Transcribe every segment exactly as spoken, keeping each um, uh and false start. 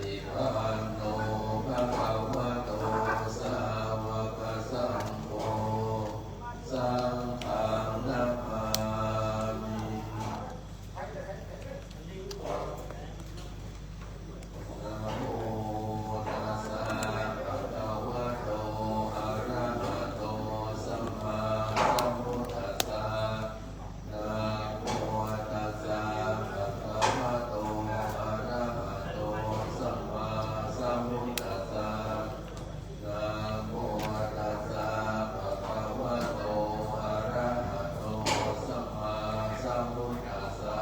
Supaṭipanno bhagavato sāvakasaṅgho, saṅghaṃ namāmi. Namo tassa bhagavato arahato sammāsambuddhassa. Namo tassa bhagavato arahato sammāsambuddhassa. Namo tassa bhagavato arahato sammāsambuddhassa.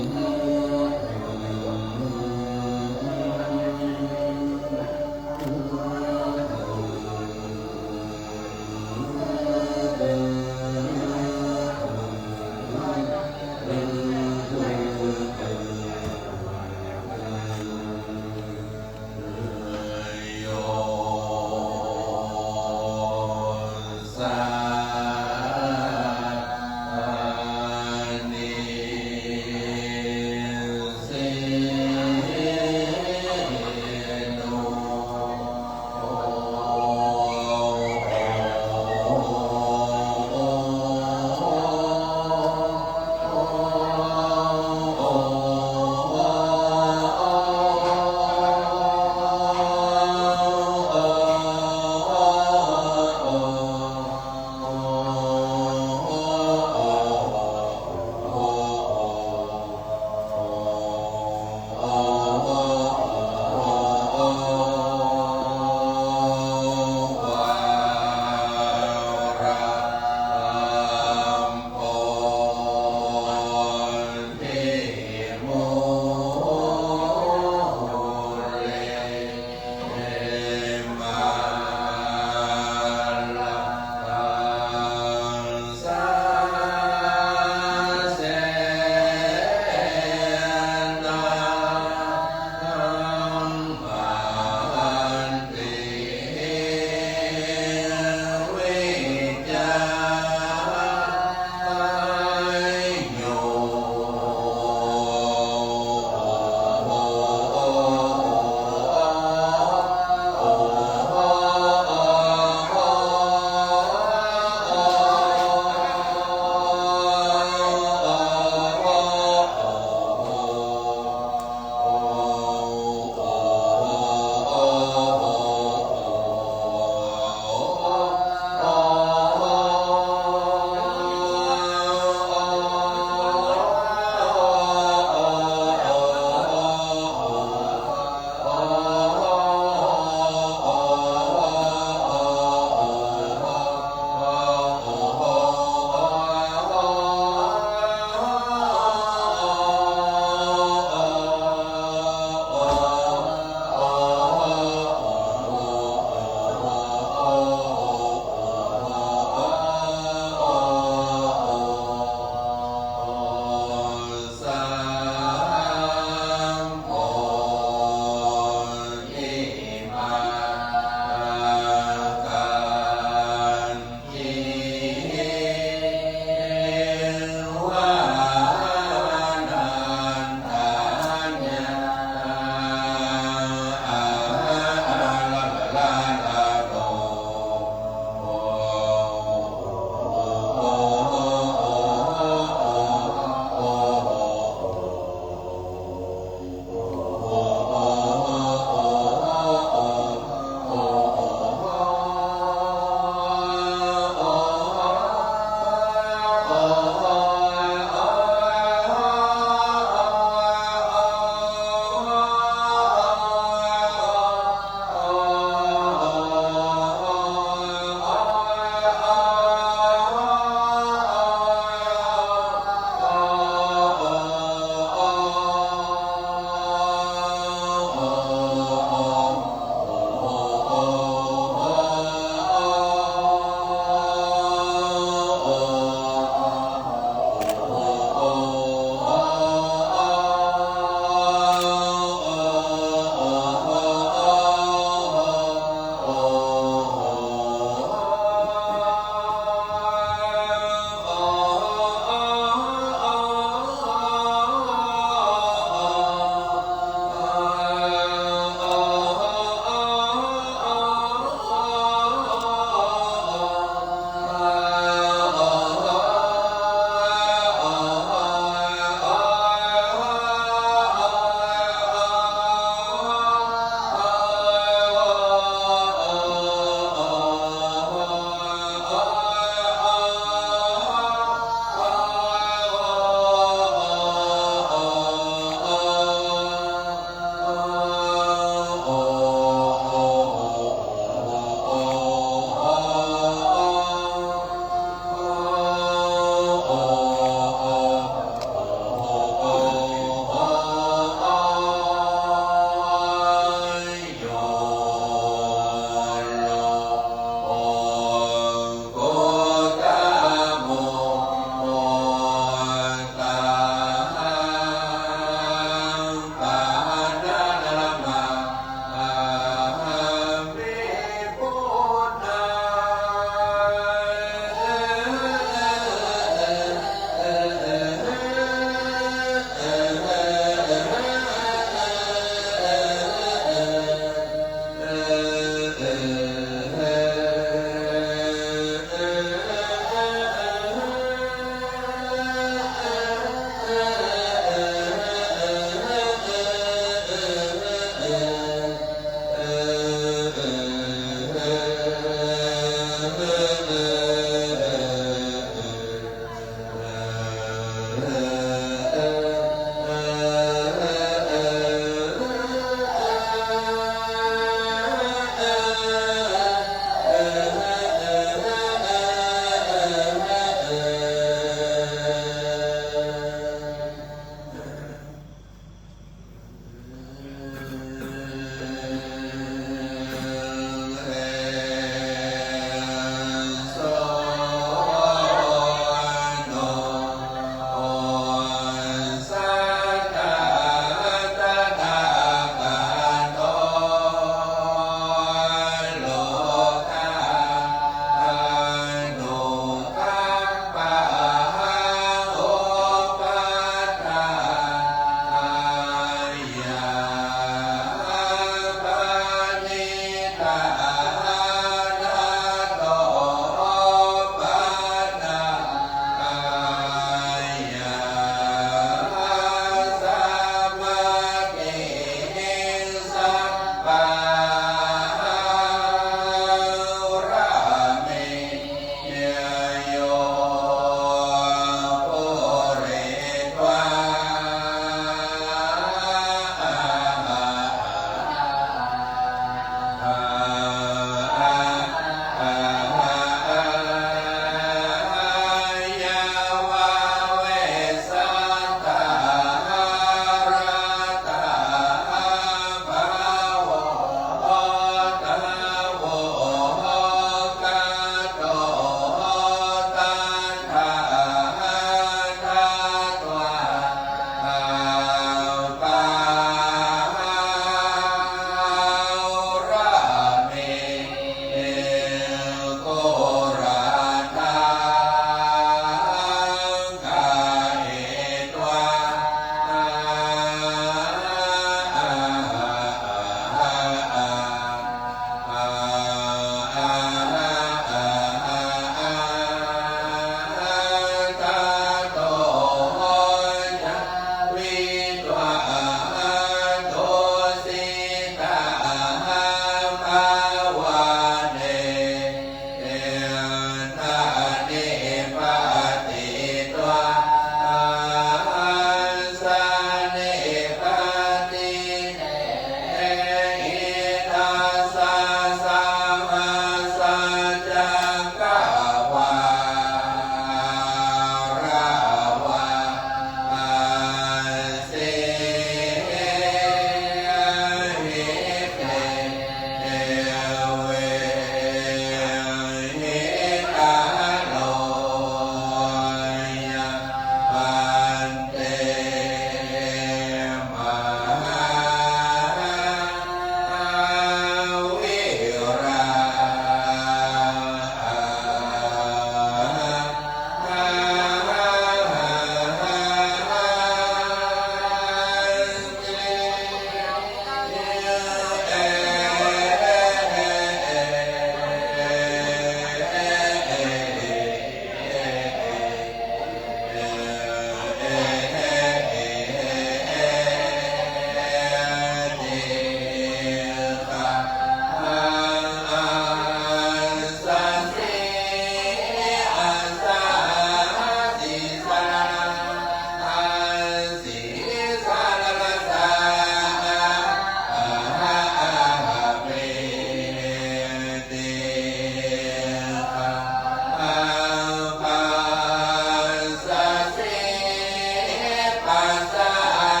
Sahasī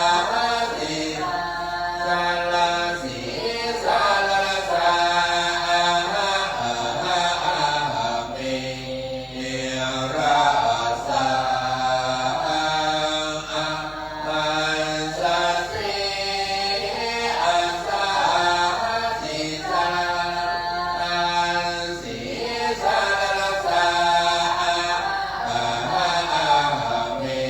salasī salasā ahami rasā. Asasī asahasī salasī salasā ahami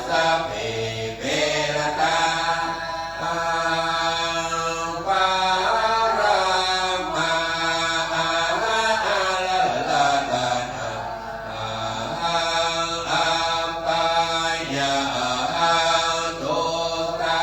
sabbe pe ratā, ahaṃ paramā ahaṃ ratanaṃ, ahaṃ appayaṃ ahaṃ dukkha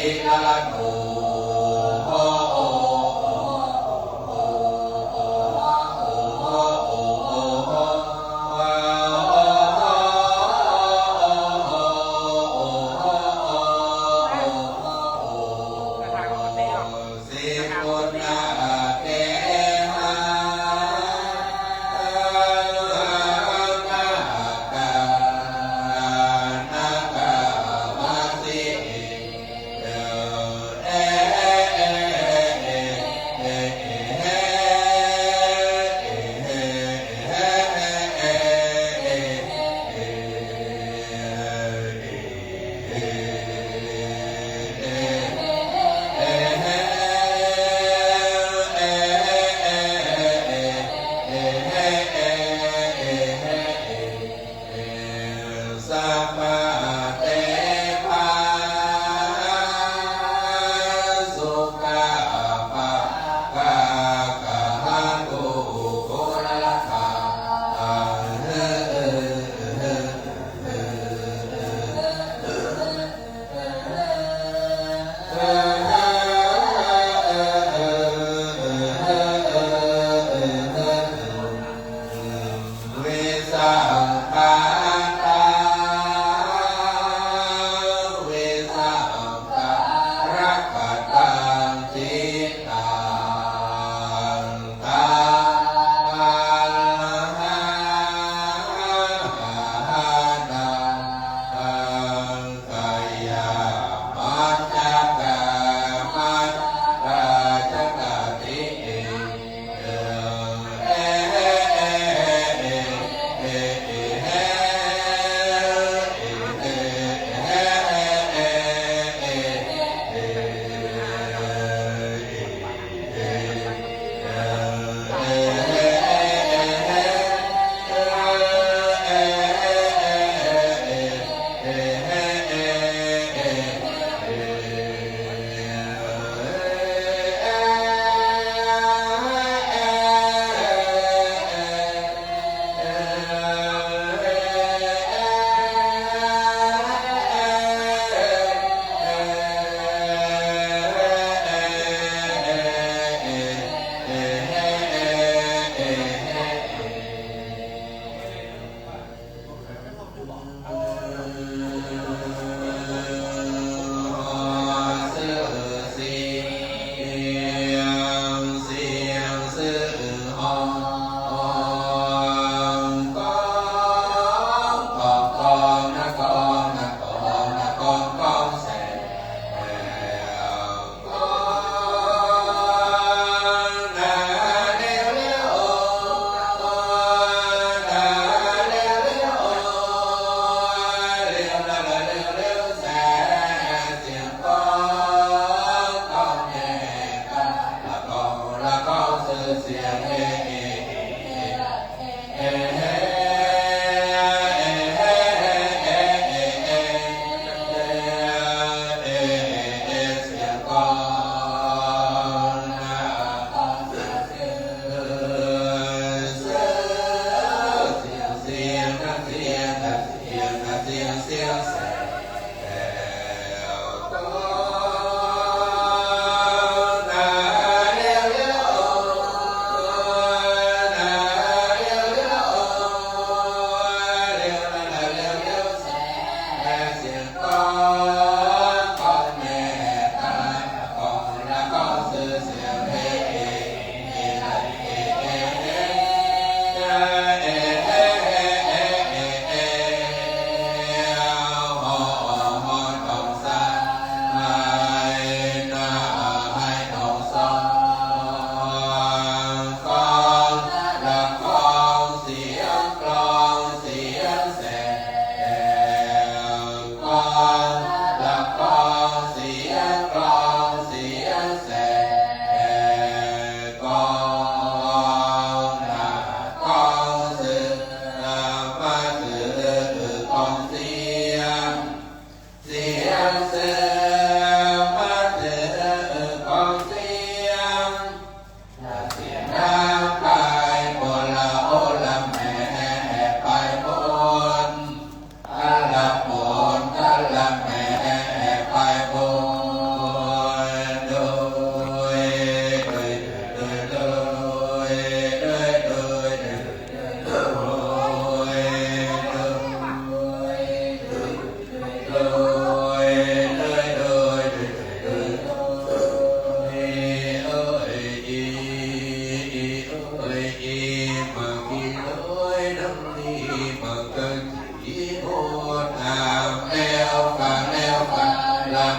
Sīlato. เอ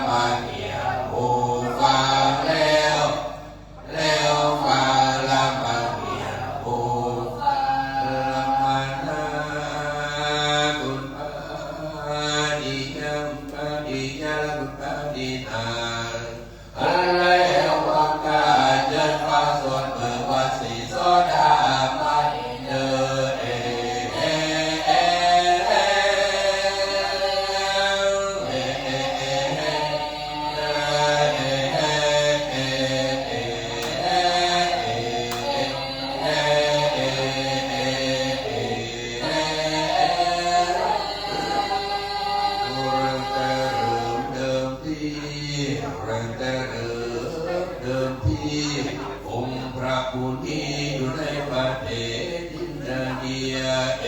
มาเกี่ยวหูฟังแล้ว แล้วมาละมาเกี่ยวหูฟังละมานาตุนปานิยังปานิยาตุนปานินา แล้วว่าข้าเชิญพระสงฆ์เปิดวัดศรีโสดาบันเจอเอ เริ่มแต่เริ่มเดิมที เริ่มแต่เริ่มเดิมที องค์พระผู้นี้อยู่ในประเทศอินเดีย เอ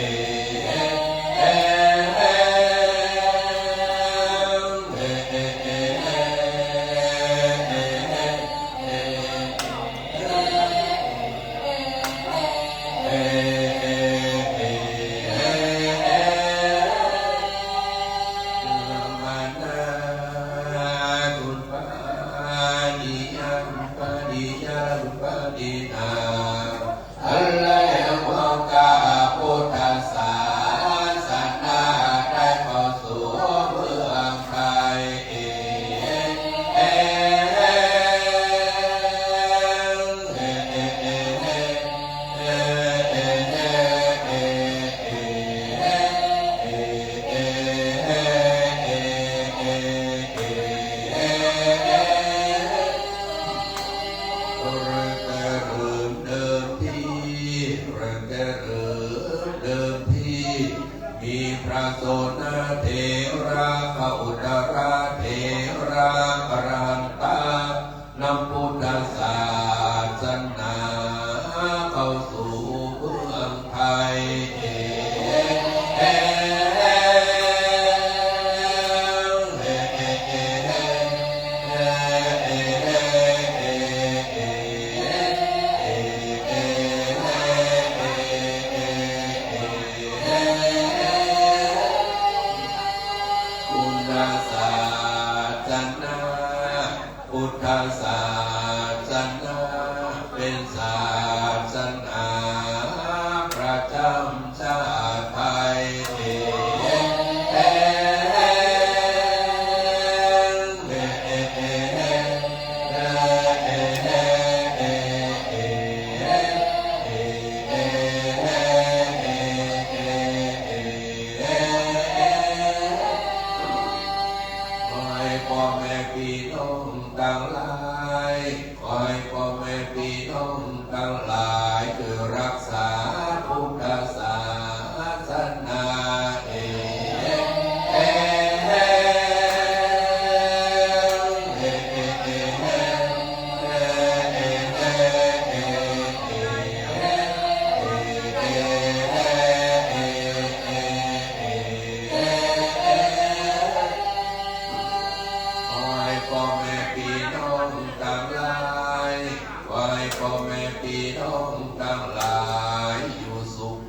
แล้วว่าข้าพุทธศาสนาได้เข้าสู่เมืองไทย เริ่มเดิมที เริ่มเดิมที มีพระโสณเถระ พระอุตตรเถระ อรหันตะ นำพุทธศาสนาเข้าสู่เมืองไทย เอ พุทธศาสนา พุทธศาสนา เป็นศาสนาประจำชาติไทย เอ ขอให้พ่อแม่พี่น้องทั้งหลาย ขอให้พ่อแม่พี่น้องทั้งหลาย คือรักษาพุทธศาสนา เอ ขอให้พ่อแม่พี่น้องทั้งหลาย ขอให้พ่อแม่พี่น้องทั้งหลาย อยู่สุข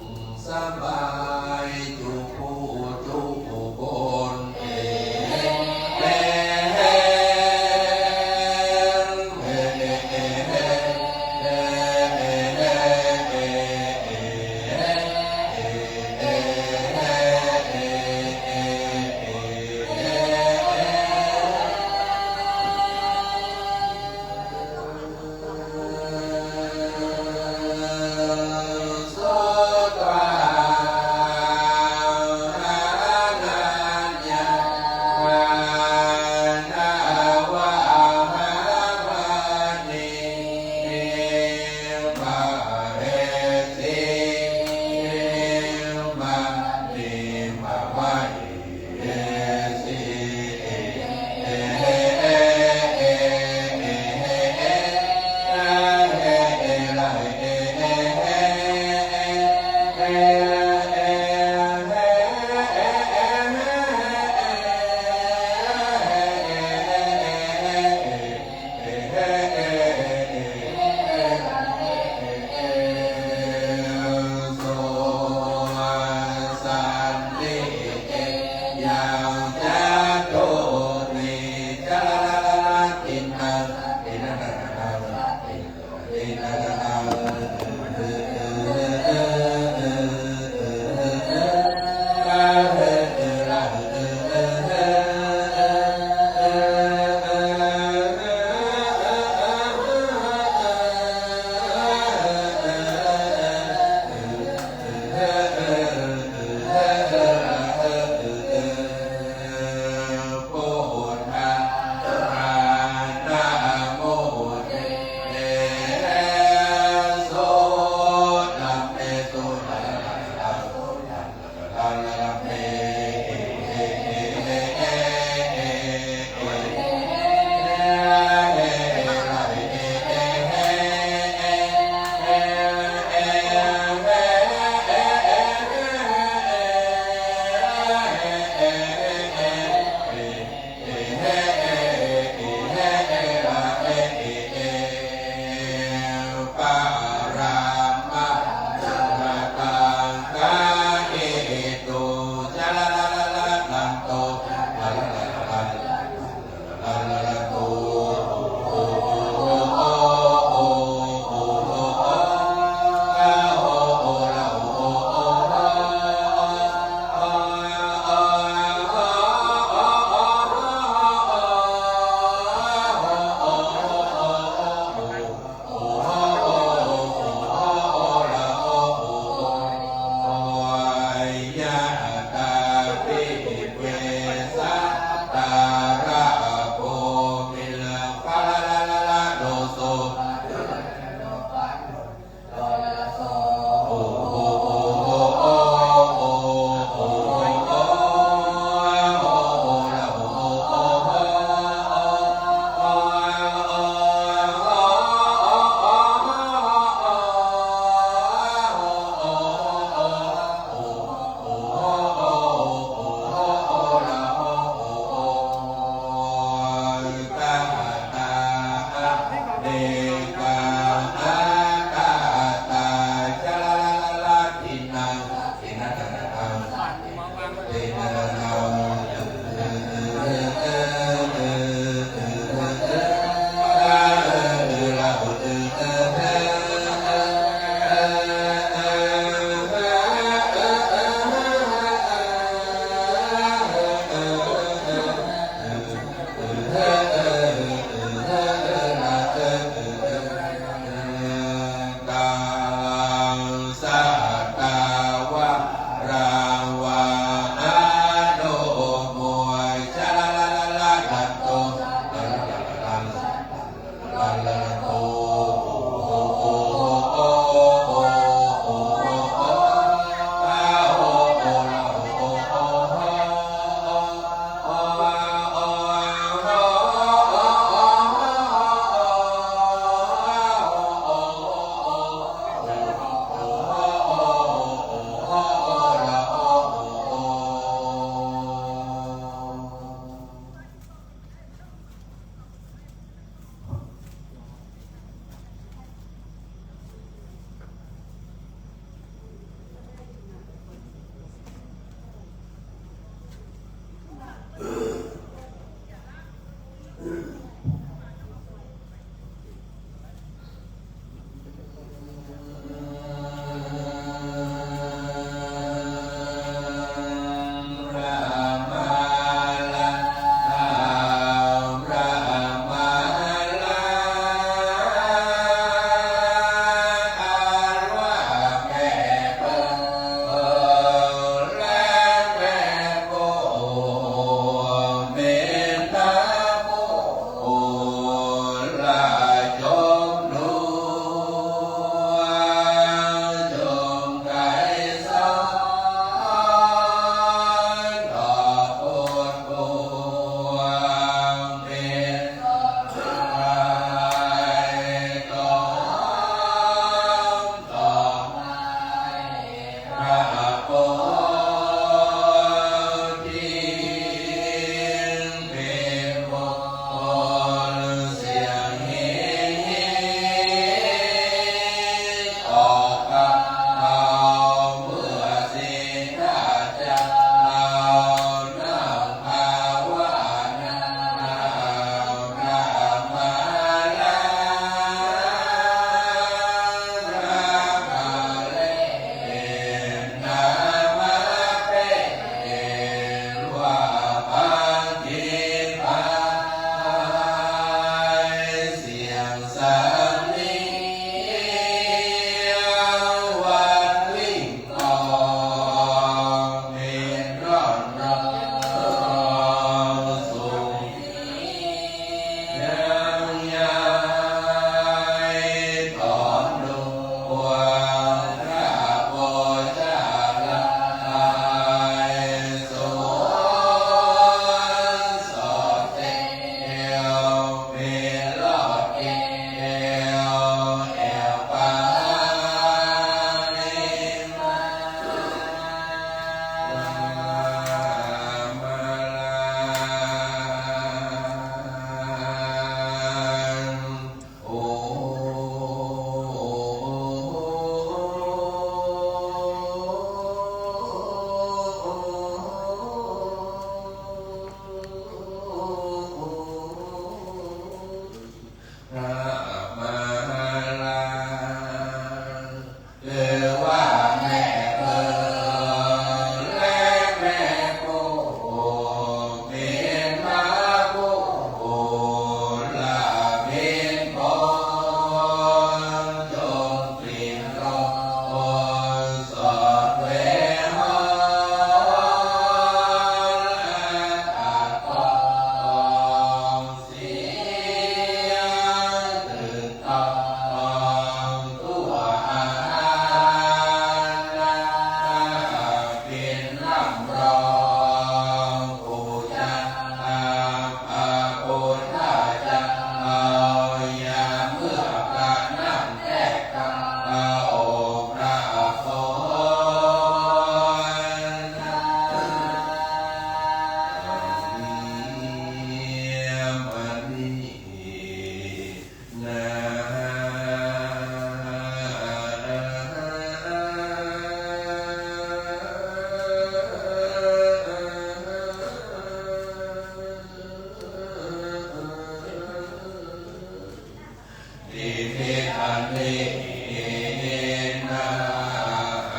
Hīnā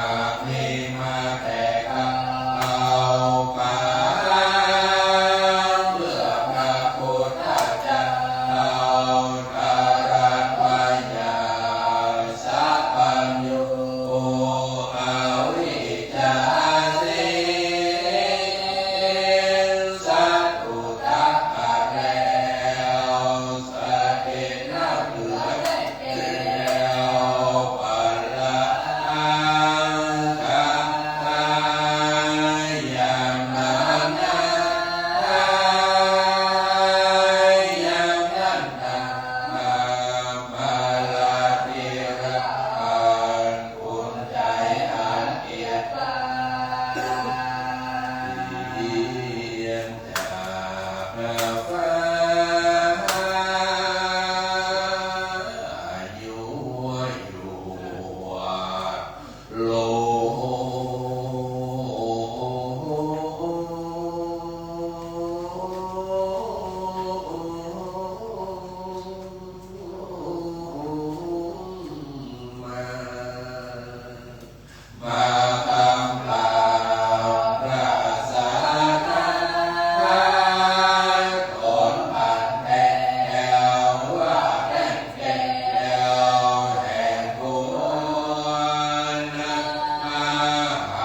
abhimategaṃ auggaṃ เพื่อพระพุทธเจ้าตรัสว่า Yassa pañño avijjāsiṃ sattu ตั๊ก แล้ว สติระเหลือแก้ว พลัง กายานันทา ยังนั้นนา พระที่รัก อุ่นใจอันเกียรติ เพียงจากฟ้า ยั่วยุ ลงมา มาคำลาพระศาสดา ตนบันแท้ว่าแท่งแก้วแห่งบุญ ห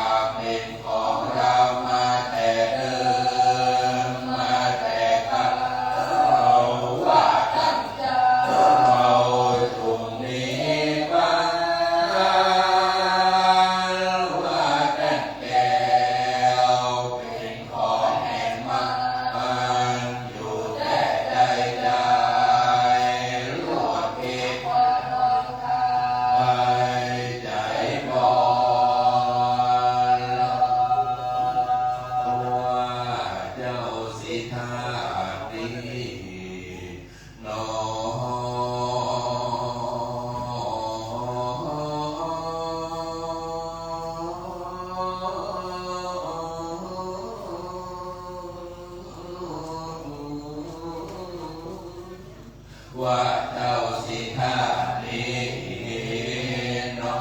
ากเป็นของเรามาแต่เดิม มาแต่กาล เราว่าท่าน เราจงมีปานว่าแท่งแก้ว เป็นของแห่งมรรค มันอยู่แต่ใจ ใจหลุดผิดไป ใจบอด ว่าเจ้าสิทธัตถ์นี้ หนอ ว่าเจ้าสิทธัตถ์นี้หนอ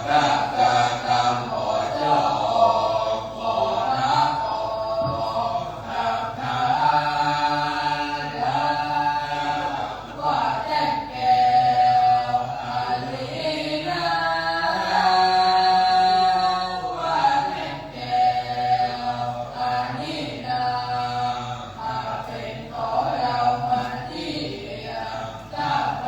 ตั๊กกะตะหมอจอก บ่อน้ำออก หากเป็นของเรามันเที่ยง ถ้าไป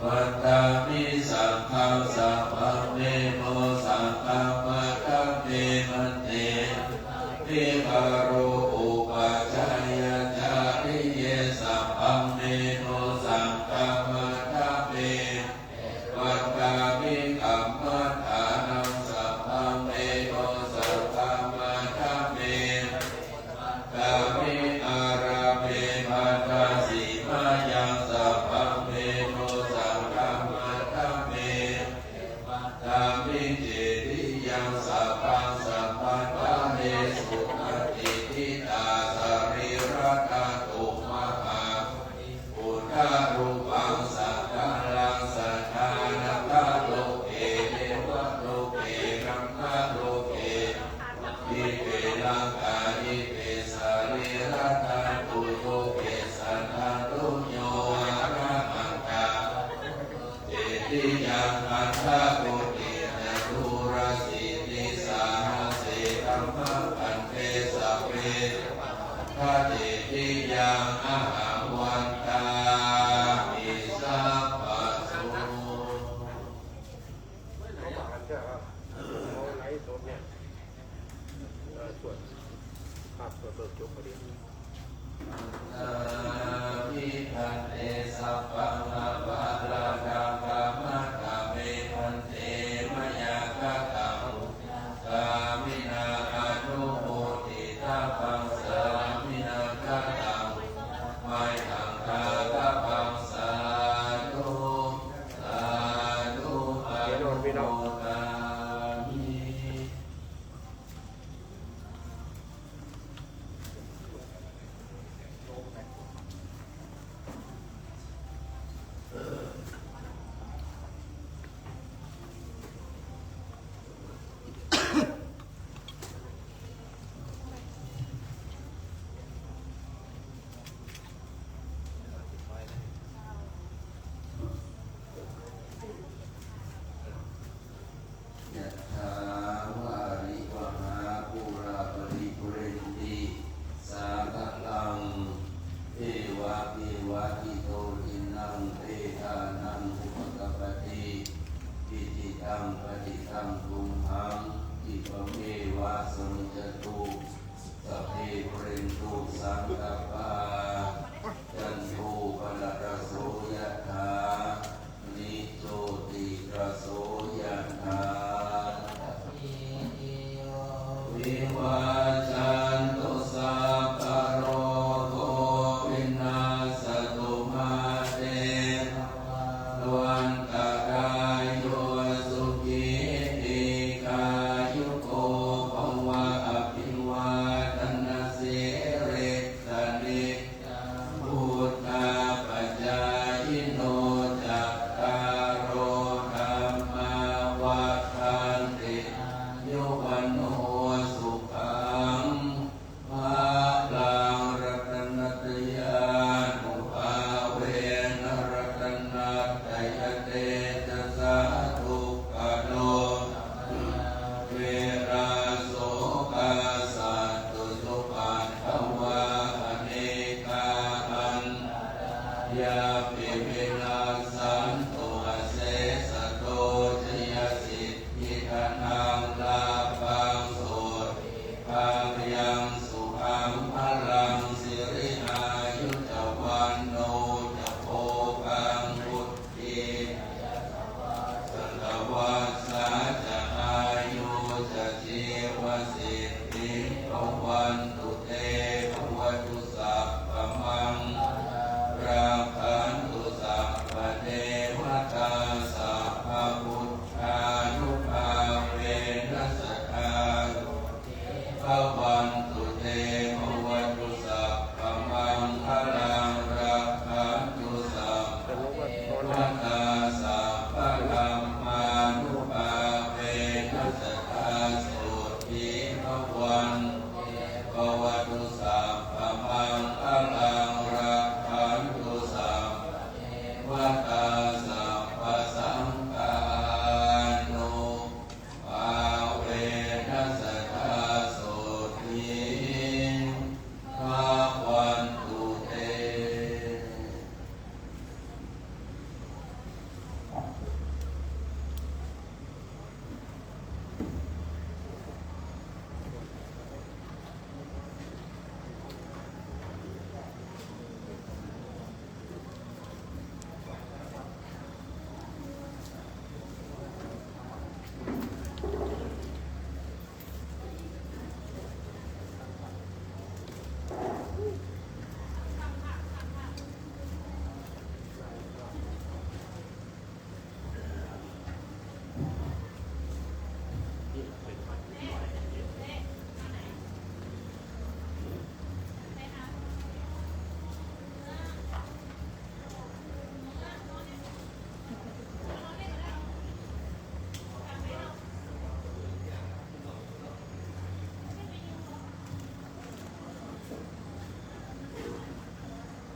Vandāmi saṅghaṃ sabbaṃ me no saṅghaṃ matha me bhante. Vihāro upajjhāyācariye sabbaṃ me no saṅghaṃ matha me. Vandāmi kammaṭṭhānaṃ sabbaṃ me no saṅghaṃ matha me. Vandāmi ārāme bhaddasīmāyaṃ sabbaṃ me no saṅghaṃ matha me. Vandāmi cetiyaṃ sabbaṃ sabbaṭṭhānesu patiṭṭhitā sarīradhātu mahābodhiṃ buddharūpaṃ sakalaṃ sadā nakkha loke devaloke brahmaloke dipe laṅkādhipe sarīradhātu yo me sadā tuñño arahaṃ cetiyaṃ gandhakuṭi caturāsītisahassi dhammakkhandhe sabbe saṅghatha cetiyaṃ ahaṃ vandāmi sabbaso. ภาพตัวเบิกจบพอดี Vandāmi bhante sabbaṃ aparādhaṃ khamatha me bhante mayā kataṃ sāminā anumoditabbaṃ sāminā kataṃ mayhaṃ dātabbaṃ sādhu sādhu anumodāmi. ยะถา วาริวะหา ปูรา ปะริปูเรนติ สาคะลัง เอวะเมวะ อิโต ทินนัง เปตานัง อุปะกัปปะติ อิจิตัง ปะจิตัง ตุมหัง อิปะเมวะ สะมิจจตุ สัพเพ ปูเรนตุ สังกัปปา จันโท ปะนะระโส ยะถา มะณิ โชติระโส ยะถา วิวัชชันตุ สัพพะโรโค วินัสสะตุ มาเต ภะวัตวันตะราโย สุขี ทีฆายุโก ภะวะ อะภิวาทะนะสีลิสสะนิจ จัง วุฑฒาปะจายิโน จัตตาโร ธัมมา วัฑฒันติ อายุ วัณโณ สุขัง พะลัง รัตนัตตยานุภาเวนะ รัตนัตตยเตจะสา ทุกขะโร เวรา โสกา สัตตุ จุปัฏฐวา อะเนกา อันตะรายาปิ วินัสสันตุ อะเสสะโต จยสิทธิ ธนัง ลาภัง โสติ ภะยัง สุขัง พะลัง สิริ อายุ จะ วัณโณ จะ โภคัง วุฑฒี สัตตะวัสสา จะ อายุ จะ จีวสิทธิ ภะวันตุ เต ภะวะตุ สัพพะมังคลัง รักขันตุ สัพพะเดวะตา สัพพะพุทธานุภาเวนะ สะดา ภะวันตุ เต ภะวะตุ สัพพะมังคะลัง รักขันตุ สัพพะเทวะตา สัพพะธัมมานุภาเวนะ สะดา โสตถี ภะวันตุ เต ภะวะตุ สัพพะมังคะลัง รักขันตุ สัพพะเทวะต